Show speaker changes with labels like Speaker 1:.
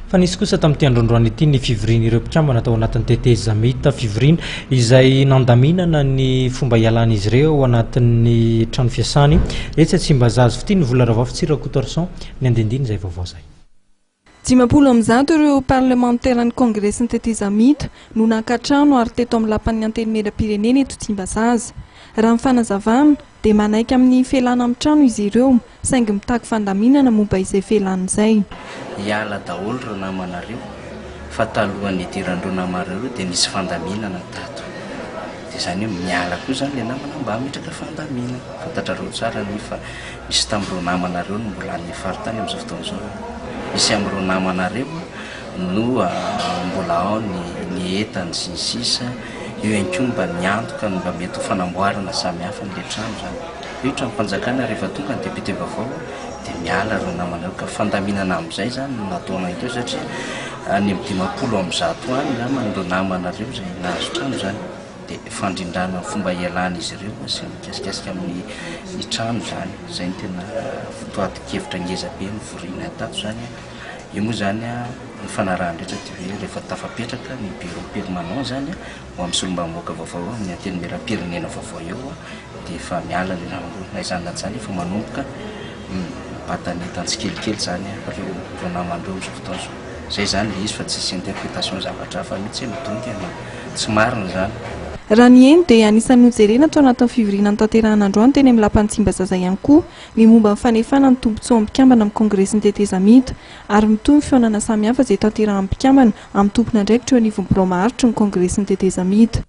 Speaker 1: Fa nisy kosa tamin'ity androandroany ity ny fivorian'ireo mpikambana tao anatin'ny tetezamita, fivoriana izay nandaminana ny fomba hialan'izy ireo ao anatin'ny trano fiasany etsy Tsimbazaza. Fitia ny vola Ravafotsy Rakotoarison ny andinindiny izay vaovao izay.
Speaker 2: 150 ireo parlemanteran'ny Kongresin'ny tetezamita no naka trano ary teto amin'ny lapan'ny Antenimierampirenena eto Tsimbazaza. Raha ny fanazavana dia manaiky amin'ny fialana amin'ny trano izy ireo saingy mitaky fandaminana momba izay fialana izay.
Speaker 3: Hiala daholo ireo namanareo fa talohan'ny hidiran'ireo namanareo ireo dia nisy fandaminana tato. Dia izany hoe miala koa izany ilay namana mba hametraka fandaminana. Fantatrareo tsara anie fa misy tamin'ireo namanareo no mbola any faritany amin'izao fotoana izao. Misy amin'ireo namanareo no mbola ao ny ny entany sy ny sisa. Eo ihany koa mba niantoka ny mba mety ho fanamboarana samihafa an'ilay trano izany. Io tranom-panjakana rehefa tonga ny député vaovao dia miala ireo namana ireo ka fandaminana amin'izay izany no nataonay teo satria any amin'ny 150 any angambany ireo namana ireo izay nahazo trano izany dia fandrindrana ny fomba hialan'izy ireo sy ny mikasikasika amin'ny ny trano izany. Izay no tena votoatin-kevitra ngeza be nivoriana tato izany. Io moa izany ny fanarahana rehetra dia hoe rehefa tafapetraka ny bureau permanent izany ho amin'ny solombavambahoaka vaovao amin'ny antenimierampirenena vaovao eo dia efa miala ny rano na izany na tsy izany efa manomboka mibata ny entany tsikelikely izany ireo ireo namana ireo amin'izao fotoana izao. Izay izany ilay izy fa tsisy interpretation zavatra hafa mihitsy hoe midongy na tsy marina izany.
Speaker 2: Raha ny heno dia anisan'ny nojerena tao anatin'ny fivoriana notanterahina androany teny amin'ny lapan'i Tsimbazaza ihany koa ny momba ny fanefana ny tombontsoa amin'ny mpikambana amin'ny kongresin'ny tetezamita ary mitohy ny fihaonana samihafa izay tanterahan'ny mpikambana amin'ny tompon'andraikitra eo anivon'ny birao maharitry ny kongresin'ny tetezamita.